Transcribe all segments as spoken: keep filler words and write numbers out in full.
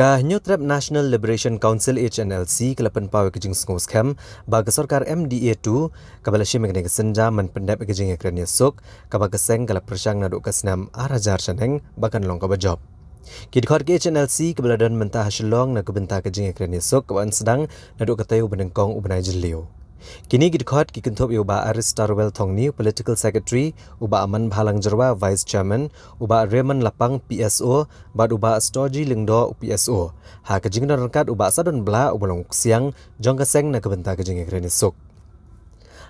Ka Hynñiewtrep National Liberation Council, H N L C, ka la pynpaw ïa ka jingsngewskhem ba ka sorkar M D A two kaba la shim ïa kane ka sienjam ban pyndep ïa ka jingïakren ïasuk kaba ka seng ka la pyrshang naduh ka snem ar hajar shaneng ba kan long kaba jop. Ki dkhot ka H N L C kaba la don mynta ha Shillong na ka bynta ka jingïakren ïasuk kaba yn sdang naduh ka taïew ba nyngkong u bnai Jylliew. Kine ki dkhot ki kynthup ïa u Bah Aristarwell Thongni, Political Secretary, u Bah Aman Bhalang Jyrwa, Vice Chairman, u Bah Raymond Lapang, P S O, bad u Bah Storji Lyngdoh, u P S O, ha ka jingdon ryngkat u Bah Sadon Blah, uba long u ksiang jong ka seng na ka bynta ka jingïakren ïasuk.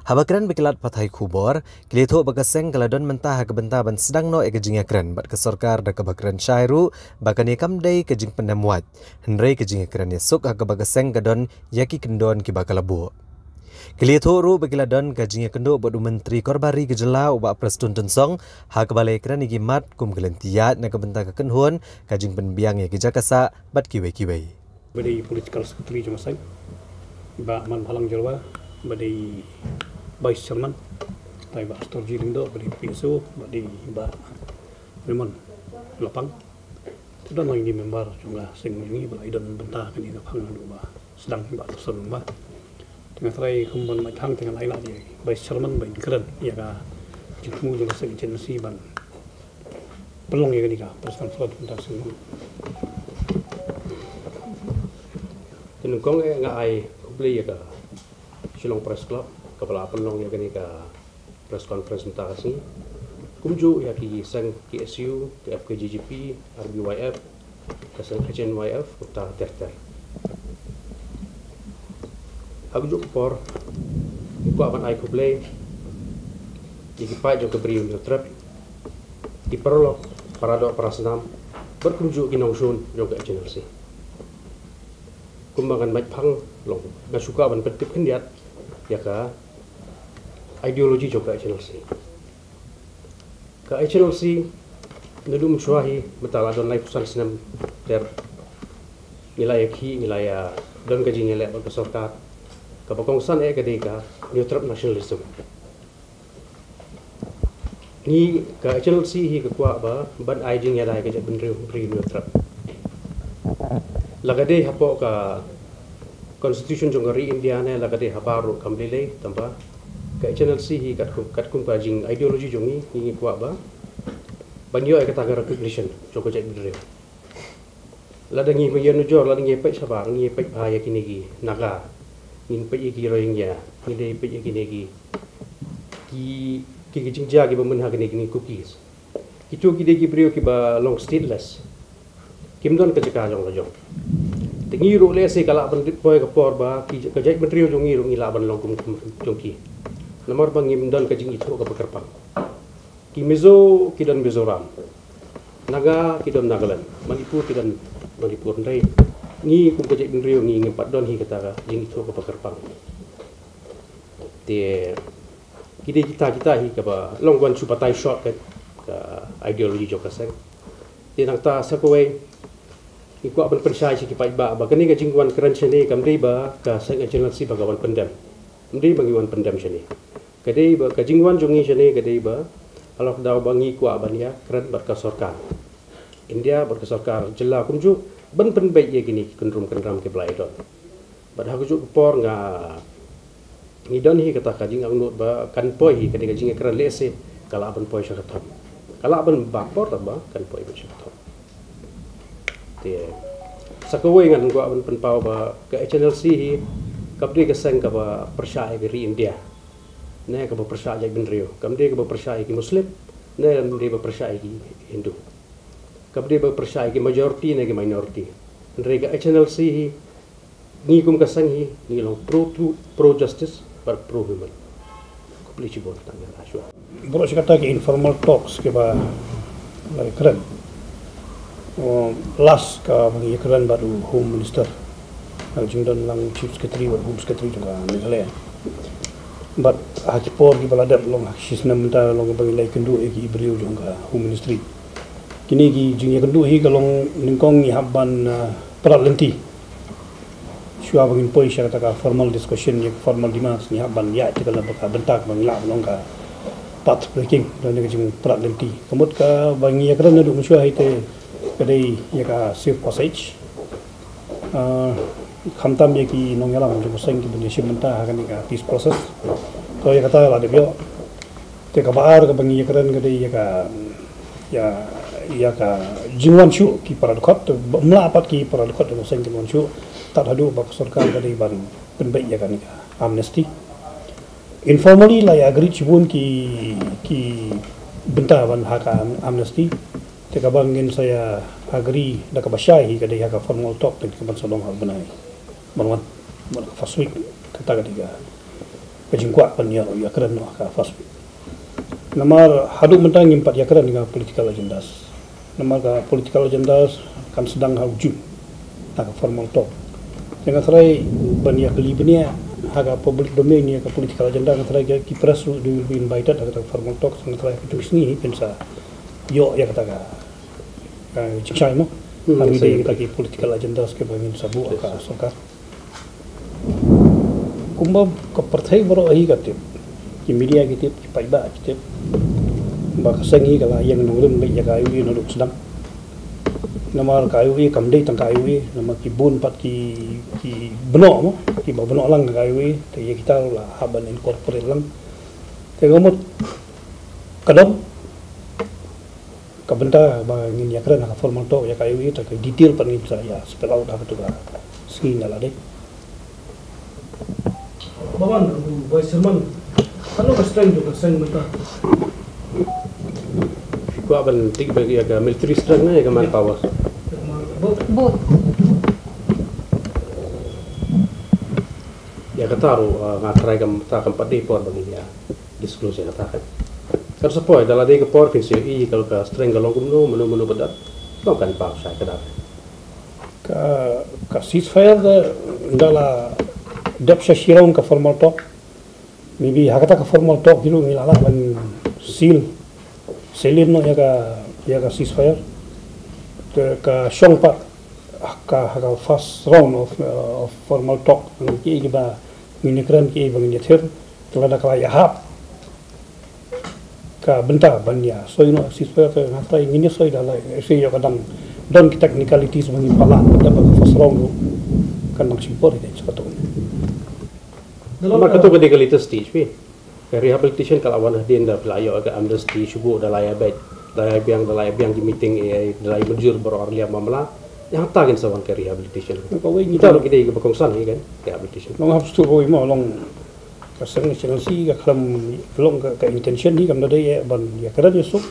Haba kren bad ki lad pathai khubor, ki la ïathuh ba ka seng ka la don mynta ha ka bynta ban sdang noh ïa ka jingïakren bad ka sorkar da kaba kren shai ruh ba kane kam dei ka jingpyndem wait, hynrei ka jingïakren ïasuk ha kaba ka seng ka don ïa ki kyndon kiba ka la buh. Ki la ïathuh ruh ba ki la don ka jingïakynduh bad u Myntri Korbar Ri ka jylla u Bah Prestone Tynsong ha kaba la ïakren ïa ki mat kum ka lynti ïaid na ka bynta ka kynhun, ka jingpynbiang ïa ki jaka sah bad kiwei kiwei. Ba dei Political Secretary jong ka seng, Bah Aman Bhalang Jyrwa, ba dei Vice Chairman, tai Bah Storji Lyngdoh, ba dei P S O, ba dei Bah Raymond Lapang. Te don lang ïa ki member jong ka seng jong ngi ba la ïadon bynta kane ka phang naduh ba sdang, Bah Sadon Blah. Te nga trai kum ban mait phang te nga la ai lad ïa Vice Chairman ban kren ïa ka jingthmu jong ka seng H N L C ban pynlong ïa kane ka press conference mynta ka sngi. Te nyngkong eh nga ai khublei ïa ka Shillong Press Club kaba la pynlong ïa kane ka press conference mynta ka sngi. Kumjuh ïa ki seng K S U, K F K J G P, R B Y F, ka seng H N Y F, kumta ter ter. Ha kajuh ka por ngi kwah ban ai khublei ïa ki paid jong ka Bri u Hynñiewtrep, ki paralok, paradoh parasnam, bad kumjuh ki nongshun jong ka H N L C. Kumba ngan mait phang long, nga shu kwah ban pyntip khyndiat ïa ka ideology jong ka H N L C. Ka H N L C naduh mynshuwa hi mynta la don laiphew san snem ter ngi la ïa khih, ngi la ïa don ka jingïaleh bad ka sorkar. Kaba kongsan eh ka dei ka Hynñiewtrep nationalism. Ngi ka H N L C hi ka kwah ba ban ai jingïada ïa ka jaitbynriew, Bri Hynñiewtrep. La ka dei hapoh ka constitution jong ka ri India ne la ka dei habar ruh kam lei lei, tangba ka H N L C hi katkum, katkum ka jing ideology jong ngi, ngi kwah ba ban ïoh ïa kata ka recognition jong ka jaitbynriew. Lada ngi ïa nujor, lada ngi peit shabar, ngi peit bha ïa kine ki Naga, ngi peit ïa ki Rohingya, ngi dei peit ïa kine ki, ki, ki, ki jingjia kiba mynha kine, kine Kukis. Kitu ki dei ki briew kiba long stateless. Kim don ka jaka jong la jong. Te ngi ruh lehse ka lah ban poi ka por ba ki, ka jaitbynriew jong ngi ruh ngi lah ban long kum, kum jong ki. Namar ba ngim don ka jingithuh kaba kyrpang. Ki Mizo ki don Mizoram. Naga ki don Nagaland. Manipur ki don Manipur. Hynrei ngi kum ka jaitbynriew ngi ngim pat don hi kata ka jingithuh kaba kyrpang. Te ki dei kita, kita hi kaba long wan shu batai shortcut ka ideology jong ka seng. Te nangta sa kawei ngi kwah ban pynshai sha ki paidbah ba kane ka jingwan kren shane kam dei ba ka seng H N L C ba ka wan pyndem. Kam dei ba ngi wan pyndem shane. Ka dei ba ka jingwan jong ngi shane ka dei ba halor ka daw ba ngi kwah ban ïakren bad ka sorkar India bad ka sorkar jylla kumjuh ban pynbeit ïa kine ki kynrum kynram kiba la ïadon. Bad ha kajuh ka por nga, ngi don hi kata ka jingangnud ba kan poi hi kane ka jingïakren lehse ka lah ban poi sha ka thong. Ka lah ban bak por tangba kan poi ban sha ka thong. Te sa kawei ngan kwah ban pynpaw ba ka H N L C hi kam dei ka seng kaba pyrshah ïa ka ri India ne kaba pyrshah jaitbynriew, kam dei kaba pyrshah ïa ki Muslim ne kam dei ba pyrshah ïa ki Hindu, kam dei ba pyrshah ïa ki majority ne ki minority. Hynrei ka H N L C hi, ngi kum ka seng hi ngi long pro truth, pro justice bad pro human. Khublei shibun, tang ïa la shuwa. Baroh shi katta ki informal talks kiba la ïakren. Last kaba ngi ïakren bad u Home Minister, ka jingdon lang Chief Secretary bad Home Secretary jong ka Meghalaya. Bad ha ki por kiba la dep long ha ki shisnem mynta long ba ngi la ïakynduh ïa ki briew jong ka Home Ministry. Kine ki jingïakynduh hi ka long nyngkong ngi hap ban prat lynti. Shuwa ba ngin poi sha kata ka formal discussion ïa ka formal demands, ngi hap ban ïaid te ka la bynta kaba ngi lah ban long ka path breaking, don ka jingprat lynti. Ka mut kaba ngi ïakren naduh mynshuwa hi te ka dei ïa ka safe passage. Ah, khamtam ïa ki nongïalam jong ka seng ki ban ïashim bynta ha kane ka peace process. To ïa kata la dep ïoh. Te kaba ar kaba ngi ïakren ka dei ïa ka, ïa, ïa ka jingwan shuh ki para dkhot, te ba mla pat ki para dkhot jong ka seng ki wan shuh. Tad haduh ba ka sorkar ka dei ban pynbeit ïa kane ka amnesty. Informally la ïa agree shibun ki, ki bynta ban ha ka am-, amnesty. Te kaba ngin sa ïa agree da kaba shai hi ka dei ha ka formal talk, te kaban sa long ha u bnai ban wan, ban ka first week. Kata ka dei ka, ka jingkwah ban ïa, ïakren noh ha ka first week. Namar haduh mynta ngim pat ïakren ïa ka political agendas. Namar ka political agendas kan sdang ha u June ha ka formal talk. Te nga tharai ban ïa kylli bniah ha ka public domain ïa ka political agenda, nga tharai ki, ki press ruh they will be invited ha ka formal talk. Nga tharai ka jong sngi hi phin sa ïoh ïa kata ka, ka jingshai mo. Hmm, ha ïa kata ki political agendas kiba ngin sa buh ha ka sorkar. Kumba ka pyrthei baroh hi ka tip, ki media ki tip, ki paidbah ki tip, ba ka seng hi ka la ïeng nongrim beit ïa ka I O A naduh sdang. Namar ka I O A kam dei tang ka I O A, namar ki bun pat ki, ki bnoh mo, kiba bnoh lang ka I O A, te ïa kita ruh la hap ban incorporate lang. Te ka mut ka dang ka bynta ba ngin ïakren ha ka formal talk ïa ka I O A, te ka detail pat ngin sa ïa spell out ha katu ka sngi na lade. Bawan, Vice Chairman, ano ka strength jong ka seng mynta? Kwah ban tip ba ïa ka military strength ne ïa ka manpower? Both. Ïa kata ruh, ah, nga try kam, ta kam pat dei por ba ngin ïa disclose ïa kata kan. Kan sa poi da lade ka por phin sa ïohi ka, ka strength ka long kumno, mano mano ba don. Long kan paw shai ka dang. Ka, ka ceasefire da, da la dep sha shirong ka formal talk. Maybe ha kata ka formal talk hi ruh ngi la lah ban seal, seal in noh ïa ka, ïa ka ceasefire. Te ka shong pat ha ka, ha ka first round of, uh, of formal talk. Ki, kiba ngin ïakren, kiba ngin ïathir, te lada ka la ïahap ka bynta ban ïa soi noh ceasefire, te nga tharai ngin ïa soi da lade, shu ïoh ka dang don ki technicalities ba ngin pynlong da ba ka first round ruh kan dang shim por ïa ka sha kato. Namar kato ka dei ka latest stage phi. Ka rehabilitation ka la wan hadien da phi la ïoh ka amnesty, shu buh da la ïa beit, da la ïa biang, da la ïa biang ki meeting, eh, da la ïa mynjur baroh ar liang ba mla. Ïa hangta kin sa wan ka rehabilitation. Kawei ngi kita ruh ki dei kiba kongsan hi kan rehabilitation. Long hap stu kawei mo long ka seng H N L C ka khlem long ka, ka intention hi kam da dei eh ban ïakren ïasuk.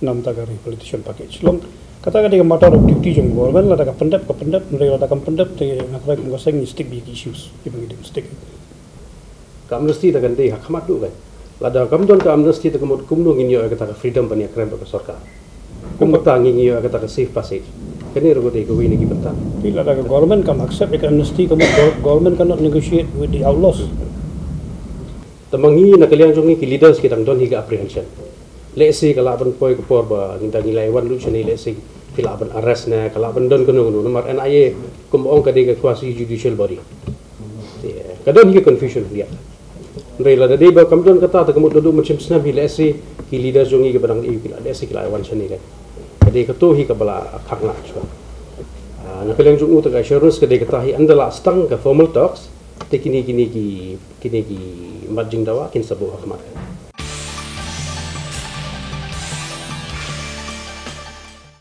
Namar ta ka rehabilitation package long kata ka dei ka matter of duty jong government, lada ka pyndep ka pyndep, hynrei lada kam pyndep te nga tharai kum ka seng ngi stick bad ki issues kiba ngi dei stick. Ka amnesty ta kan dei ha khmat duh kan. Lada kam don ka amnesty te ka mut kumno ngin ïoh ïa kata ka freedom ban ïakren bad ka sorkar. Kumta ngin ïoh ïa kata ka safe passage. Kane ruh ka dei kawei na ki bynta. Te lada ka government kam accept ïa ka amnesty, ka mut gov-, government cannot negotiate with the outlaws. Te ma ngi na ka liang jong ngi ki leaders ki dang don hi ka apprehension. Lehse ka lah ban poi ka por ba ngi dang ngi la wan lut shane, lehse ki lah ban arrest ne ka lah ban don kano kano, namar N I A kumba ong ka dei ka quasi judicial body. Te ka don hi ka confusion biang. Hynrei lada dei ba kam don kata te ka mut naduh mynshem snem hi lehse ki leaders jong ngi kiba dang ïa ki la, lehse ki la wan shane kan. Ka dei kato hi kaba la khang la shuwa. Ah, na ka liang jong u te ka assurance ka dei kata hi, ynda la stang ka formal talks te kine, kine ki, kine ki mat jingdawa kin sa buh ha khmat.